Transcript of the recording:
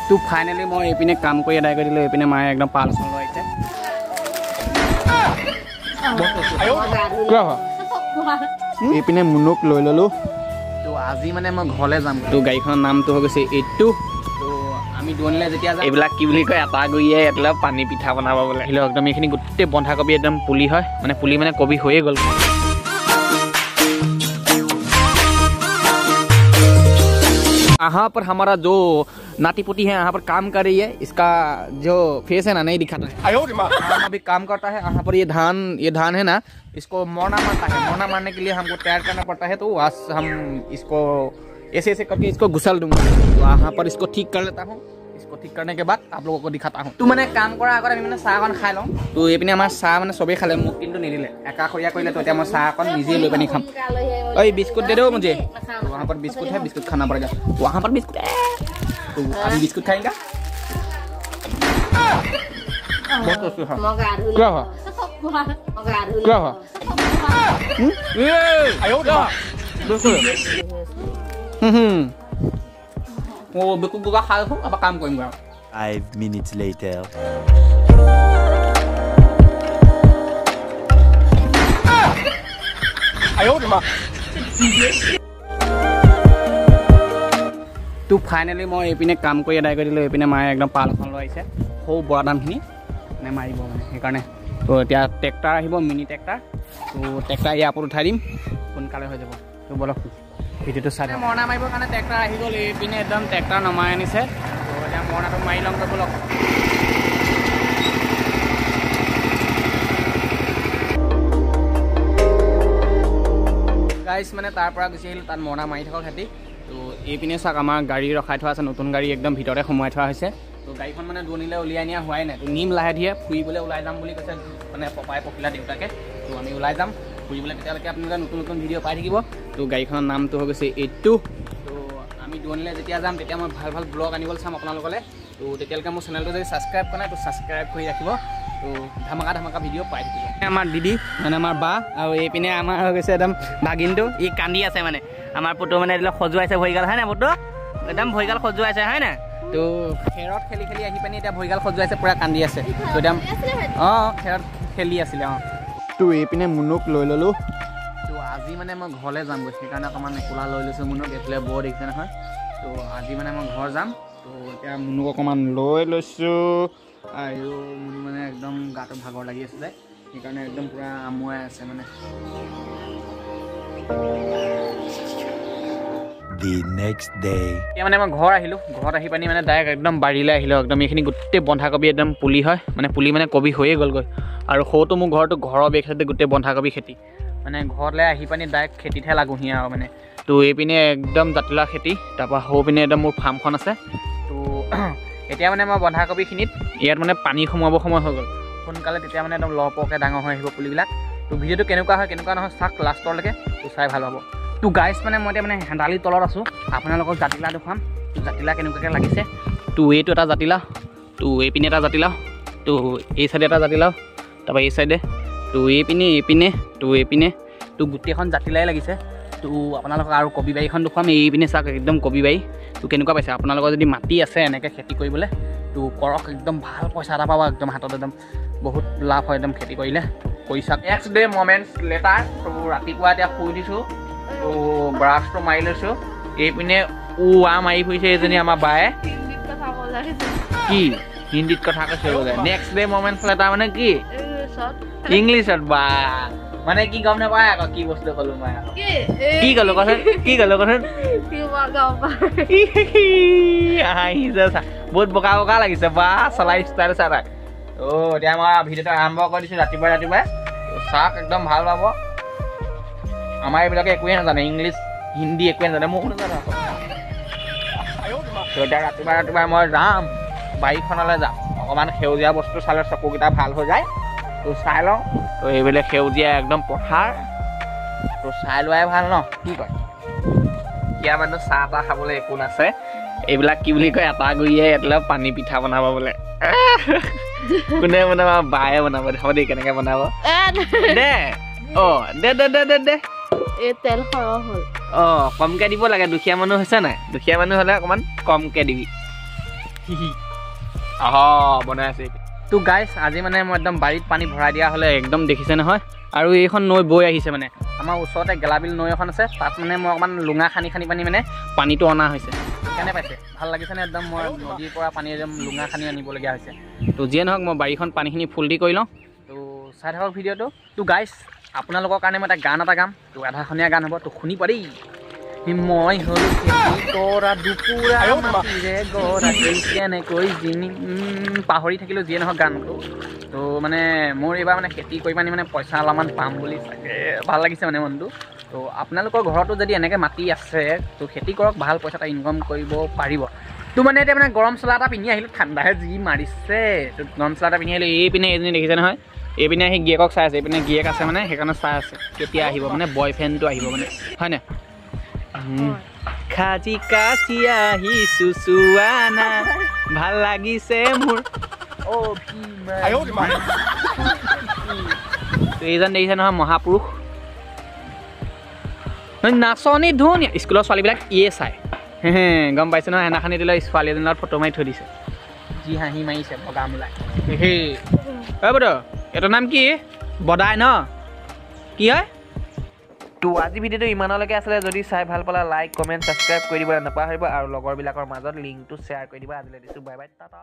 তো ফাইনেলি মই এইপিনে কাম কৰি আদায় কৰি দিলোঁ। এইপিনে মায়ে একদম পাল চাল লৈ আহিছে। এইপিনে মুনুক লৈ ল'লোঁ। তো আজি মানে মই ঘৰলৈ যাম। তো গাড়ীখনৰ নামটো হৈ গৈছে এইটো। তো আমি দূৰণিলৈ যেতিয়া যাম, এইবিলাক কি বুলি কয়, এটা গুৰিয়ে এইবিলাক পানী পিঠা বনাব বোলে। আহিলে একদম এইখিনি গোটেই বন্ধাকবি একদম পুলি হয়, মানে পুলি মানে কবি হৈয়ে গ'ল। यहाँ पर हमारा जो नाती पोती है यहाँ पर काम कर रही है, इसका जो फेस है ना नहीं दिखाता है। हम अभी काम करता है यहाँ पर। ये धान है ना, इसको मोना मारता है। मोना मारने के लिए हमको तैयार करना पड़ता है। तो आज हम इसको ऐसे ऐसे करके इसको घुसल दूंगा। तो यहाँ पर इसको ठीक कर लेता हूँ। इसको ठीक करने के बाद आप लोगों को दिखाता हूँ। तो मैंने काम কৰা আগত আমি মানে চাহ অকণ খাই লওঁ। তো এইপিনে আমাৰ চাহ মানে চবেই খালে, মোক কিন্তু নিদিলে, একাষৰীয়া কৰিলে। তো এতিয়া মই চাহ অকণ নিজে লৈ পানি খাম। ঐ बिस्कुट दे दो मुझे। तो वहाँ पर बिस्कुट है, बिस्कुट खाना पड़ेगा। वहाँ पर बिस्कुट है, तो अभी बिस्कुट खाएंगे। बहुत टेस्टी है। क्या हुआ? क्या हुआ? ये बिस्कुट। वो बिस्कुट का खा लो, अब काम करेंगे। 5 minutes later. তো ফাইনেলি মই এইপিনে কাম কৰি আদায় কৰি দিলোঁ। এইপিনে মায়ে একদম পালখন লৈ আহিছে, সৰু বৰা ধানখিনি মানে মাৰিব মানে সেইকাৰণে। তো এতিয়া ট্ৰেক্টৰ আহিব, মিনি ট্ৰেক্টৰ। তো ট্ৰেক্টৰ ইয়াৰ ওপৰত উঠাই দিম, সোনকালে হৈ যাব। তো বলক ভিডিঅ'টো চাই থাকক। মৰণা মাৰিবৰ কাৰণে ট্ৰেক্টৰ আহি গ'ল। এইপিনে একদম ট্ৰেক্টৰ নমাই আনিছে। তো এতিয়া মৰণাটো মাৰি ল'মগৈ বলক। গাইছ মানে তাৰ পৰা গুচি আহিলোঁ, তাত মৰণা মাৰি থাকক সিহঁতি। তো এইপিনে চাওক আমাৰ গাড়ী ৰখাই থোৱা আছে, নতুন গাড়ী একদম ভিতৰতে সোমোৱাই থোৱা হৈছে। তো গাড়ীখন মানে দূৰণিলৈ উলিয়াই নিয়া হোৱাই নাই। তো নিম লাহে ধীৰে ফুৰিবলৈ ওলাই যাম বুলি কৈছে মানে পপাই পখিলা দেউতাকে। তো আমি ওলাই যাম ফুৰিবলৈ, তেতিয়ালৈকে আপোনালোকে নতুন নতুন ভিডিঅ' পাই থাকিব। তো গাড়ীখনৰ নামটো হৈ গৈছে এইটো। তো আমি দূৰণিলৈ যেতিয়া যাম তেতিয়া মই ভাল ভাল ব্লগ আনিবলৈ চাম আপোনালোকলৈ। তো তেতিয়ালৈকে মোৰ চেনেলটো যদি ছাবস্ক্ৰাইব কৰা নাই তো ছাবস্ক্ৰাইব কৰি ৰাখিব। তো ধামাকা ধামাকা ভিডিঅ' পাই থাকিব। আমাৰ দিদি মানে আমাৰ বা, আৰু এইপিনে আমাৰ হৈ গৈছে একদম ভাগিনটো, ই কান্দি আছে মানে। আমাৰ পুতৌ মানে এইবিলাক সজুৱাইছে ভৰিগাল, হয় নাই পুতৌ? একদম ভৰিগাল সজুৱাইছে হয় নাই? তো খেৰত খেলি খেলি আহি পানি এতিয়া ভৰিগাল সজুৱাইছে, পূৰা কান্দি আছে। তো একদম অঁ খেৰত খেলি আছিলে অঁ। তো এইপিনে মুনুক লৈ ল'লোঁ। তো আজি মানে মই ঘৰলৈ যামগৈ, সেইকাৰণে অকণমান কোলা লৈ লৈছোঁ মুনুক। এইফালে বৰ দেখিছে নহয়। তো আজি মানে মই ঘৰ যাম। তো এতিয়া মুনুক অকণমান লৈ লৈছোঁ। আৰু মুনু মানে একদম গাটো ভাগৰ লাগি আছিলে, সেইকাৰণে একদম পূৰা আমুৱাই আছে মানে। The next day. এতিয়া মানে মই ঘৰ আহিলোঁ। ঘৰত আহি পানি মানে ডাইৰেক্ট একদম বাৰীলৈ আহিলোঁ। একদম এইখিনি গোটেই বন্ধাকবি একদম পুলি হয়, মানে পুলি মানে কবি হৈয়ে গ'লগৈ। আৰু সৰুটো মোৰ ঘৰটো ঘৰৰ বেক চাইডে গোটেই বন্ধাকবি খেতি। মানে ঘৰলৈ আহি পানি ডাইৰেক্ট খেতিতহে লাগোহি আৰু মানে। তো এইপিনে একদম জাতিলাও খেতি, তাৰপৰা সৌপিনে একদম মোৰ ফাৰ্মখন আছে। তো এতিয়া মানে মই বন্ধাকবিখিনিত ইয়াত মানে পানী সোমোৱাব সময় হৈ গ'ল। সোনকালে তেতিয়া মানে একদম লহপহকৈ ডাঙৰ হৈ আহিব পুলিবিলাক। তো ভিডিঅ'টো কেনেকুৱা হয় কেনেকুৱা নহয় চাওক লাষ্টৰলৈকে, তো চাই ভাল হ'ব। তো গাইছ মানে মই এতিয়া মানে হেন্দালিৰ তলত আছোঁ, আপোনালোকক জাতিলাও দেখুৱাম। তো জাতিলাও কেনেকুৱাকৈ লাগিছে। তো এইটো এটা জাতিলাও, তো এইপিনে এটা জাতিলাও, তো এই চাইডে এটা জাতিলাও, তাৰপৰা এই চাইডে, তো এইপিনে এইপিনে, তো এইপিনে, তো গোটেইখন জাতিলাই লাগিছে। তো আপোনালোকক আৰু কবি বাৰীখন দেখুৱাম। এইপিনে চাওক একদম কবি বাৰী। তো কেনেকুৱা পাইছে আপোনালোকৰ যদি মাটি আছে এনেকৈ খেতি কৰিবলৈ, তো কৰক, একদম ভাল পইচা এটা পাব, একদম হাতত একদম বহুত লাভ হয় একদম খেতি কৰিলে। কৰি চাওক। Next day moments letter. তো ৰাতিপুৱা এতিয়া শুই দিছোঁ, তো ব্ৰাছটো মাৰি লৈছোঁ। এইপিনে উ আ মাৰি ফুৰিছে এইজনী আমাৰ বায়ে। কি হিন্দীত কথা কৈছে বোলে। নেক্সট ডে মমেণ্টছ লেটাৰ মানে কি ইংলিছত বা মানে কি গম নাপায় আকৌ কি বস্তু ক'লো মই আকৌ। কি ক'লো কচোন, কি ক'লো কচোন? হাঁহিছে বহুত বকা বকা লাগিছে বা চলাই ষ্টাইল চা তাক। অ' এতিয়া মই ভিডিঅ'টো আৰম্ভ কৰি দিছোঁ ৰাতিপুৱাই ৰাতিপুৱাই। চাওক একদম ভাল পাব। আমাৰ এইবিলাকে একোৱেই নাজানে, ইংলিছ হিন্দী একোৱেই নাজানে, ময়ো নাজানো আকৌ। এতিয়া ৰাতিপুৱা ৰাতিপুৱাই মই যাম বাৰীখনলৈ যাম, অকণমান সেউজীয়া বস্তু চালে চকুকেইটা ভাল হৈ যায়। তো চাই লওঁ। তো এইবিলাক সেউজীয়া একদম পথাৰ, তো চাই লোৱাই ভাল ন কি কয়? এতিয়া মানুহ চাহ তাহ খাবলৈ একো নাছে। এইবিলাক কি বুলি কয়, এটা গুৰিয়ে এইবিলাক পানী পিঠা বনাব বোলে। কোনে বনাব? বায়ে বনাব। দেখাব দেই কেনেকৈ বনাব। দে অঁ দে দে দে দে দে। এই তেল সৰহ হ'ল। অঁ কমকৈ দিব লাগে, দুখীয়া মানুহ হৈছে নাই? দুখীয়া মানুহ হ'লে অকণমান কমকৈ দিবি। আহ বনাই আছে। তো গাইছ আজি মানে মই একদম বাৰীত পানী ভৰাই দিয়া হ'লে একদম দেখিছে নহয়। আৰু এইখন নৈ বৈ আহিছে মানে আমাৰ ওচৰতে গেলাবিল নৈ এখন আছে, তাত মানে মই অকণমান লুঙা খানি খানি পানি মানে পানীটো অনা হৈছে। কেনে পাইছে, ভাল লাগিছেনে? একদম মই নদীৰ পৰা পানী একদম লুঙা খানি আনিবলগীয়া হৈছে। তো যিয়ে নহওক মই বাৰীখন পানীখিনি ফুল দি কৰি লওঁ। তো চাই থাকক ভিডিঅ'টো। তো গাইছ আপোনালোকৰ কাৰণে মই এটা গান এটা গাম, তো আধাখনীয়া গান হ'ব, তো শুনিব দেই। মই হ'লো খেতি কৰা দুপুৰা মাটিৰে গৰাকী, কেনেকৈ জিনি পাহৰি থাকিলোঁ, যিয়ে নহওক গানটো। তো মানে মোৰ এইবাৰ মানে খেতি কৰি পানি মানে পইচা অলপমান পাম বুলি চাগে ভাল লাগিছে মানে মনটো। তো আপোনালোকৰ ঘৰতো যদি এনেকৈ মাটি আছে তো খেতি কৰক, ভাল পইচা এটা ইনকাম কৰিব পাৰিব। তো মানে এতিয়া মানে গৰম চোলা এটা পিন্ধি আহিলোঁ, ঠাণ্ডাহে যি মাৰিছে। তো গৰম চোলা এটা পিন্ধি আহিলোঁ। এইপিনে এইজনী দেখিছে নহয়, এইপিনে আহি গিয়েকক চাই আছে, এইপিনে গিয়েক আছে মানে সেইকাৰণে চাই আছে কেতিয়া আহিব, মানে বয়ফ্ৰেণ্ডটো আহিব মানে, হয়নে? খাজি কাচি আহিছো চোৱানা, ভাল লাগিছে মোৰ। এইজন দেখিছে নহয় মহাপুৰুষ, নাচনী ধুনীয়া। স্কুলৰ ছোৱালীবিলাক ইয়ে চাই, গম পাইছে নহয়? সেইদিনাখনি দিলে ছোৱালী এজনীৰ লগত ফটো মাৰি থৈ দিছে, যি হাঁহি মাৰিছে বগা মোলাই। সেই ঐ বদ, এইটোৰ নাম কি? বদাই ন কি হয়? তো আজি ভিডিঅ'টো ইমানলৈকে আছিলে। যদি চাই ভাল পালা লাইক কমেণ্ট ছাবস্ক্ৰাইব কৰি দিব নাপাহৰিব, আৰু লগৰবিলাকৰ মাজত লিংকটো শ্বেয়াৰ কৰি দিবা। আজিলৈ দিছোঁ, বাই বাই, টাটা।